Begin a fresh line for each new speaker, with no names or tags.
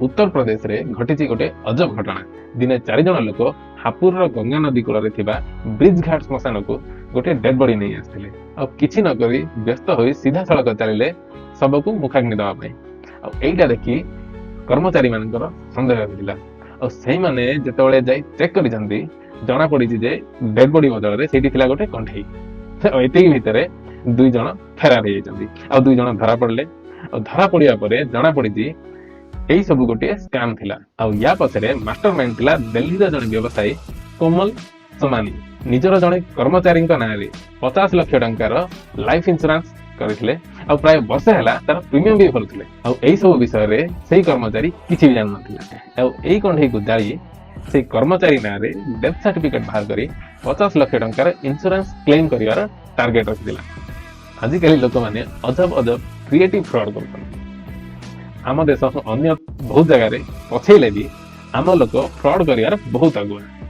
ଉତ୍ତରପ୍ରଦେଶରେ ଘଟିଛି ଗୋଟେ ଅଜବ ଘଟଣା। ଦିନେ ଚାରିଜଣ ଲୋକ ହାପୁରର ଗଙ୍ଗା ନଦୀ କୂଳରେ ଥିବା ବ୍ରିଜ ଘାଟ ଶ୍ମଶାନକୁ ଗୋଟେ ଡେଡ୍ ବଡି ନେଇ ଆସିଥିଲେ। ଆଉ କିଛି ନ କରି ବ୍ୟସ୍ତ ହୋଇ ସିଧାସଳଖ ଚାଲିଲେ ଶବକୁ ମୁଖାଗ୍ନି ଦେବା ପାଇଁ। ଆଉ ଏଇଟା ଦେଖି କର୍ମଚାରୀ ମାନଙ୍କର ସନ୍ଦେହ ହେଇଥିଲା। ଆଉ ସେଇମାନେ ଯେତେବେଳେ ଯାଇ ଚେକ୍ କରିଛନ୍ତି, ଜଣା ପଡିଛି ଯେ ଡେଡ୍ ବଡି ବଦଳରେ ସେଇଠି ଥିଲା ଗୋଟେ କଣ୍ଢେଇ। ଆଉ ଏତିକି ଭିତରେ 2 ଜଣ ଫେରାର ହେଇଯାଇଛନ୍ତି ଆଉ 2 ଜଣ ଧରା ପଡିଲେ। ଆଉ ଧରା ପଡିବା ପରେ ଜଣା ପଡିଛି, ଏଇ ସବୁ ଗୋଟିଏ ସ୍କାମ ଥିଲା। ଆଉ ୟା ପଛରେ ମାଷ୍ଟର ମାଇଣ୍ଡ ଥିଲା ଦିଲ୍ଲୀର ଜଣେ ବ୍ୟବସାୟୀ କୋମଲ ସୋମାନି। ନିଜର ଜଣେ କର୍ମଚାରୀଙ୍କ ନାଁରେ 50 ଲକ୍ଷ ଟଙ୍କାର ଲାଇଫ ଇନ୍ସୁରାନ୍ସ କରିଥିଲେ ଆଉ ପ୍ରାୟ ବର୍ଷେ ହେଲା ତାର ପ୍ରିମିୟମ ବି ଭରୁଥିଲେ। ଆଉ ଏଇ ସବୁ ବିଷୟରେ ସେଇ କର୍ମଚାରୀ କିଛି ବି ଜାଣିନଥିଲେ। ଆଉ ଏଇ କଣ୍ଢେଇକୁ ଜାଳି ସେଇ କର୍ମଚାରୀ ନାଁରେ ଡେଥ୍ ସାର୍ଟିଫିକେଟ ବାହାର କରି 50 ଲକ୍ଷ ଟଙ୍କାର ଇନ୍ସୁରାନ୍ସ କ୍ଲେମ କରିବାର ଟାର୍ଗେଟ ରଖିଥିଲା। ଆଜିକାଲି ଲୋକମାନେ ଅଜବ ଅଜବ କ୍ରିଏଟିଭ ଫ୍ରଡ୍ କରୁଛନ୍ତି। ଆମ ଦେଶ ଅନ୍ୟ ବହୁତ ଜାଗାରେ ପଛେଇଲେ ବି ଆମ ଲୋକ ଫ୍ରଡ୍ କରିବାର ବହୁତ ଆଗୁଆ।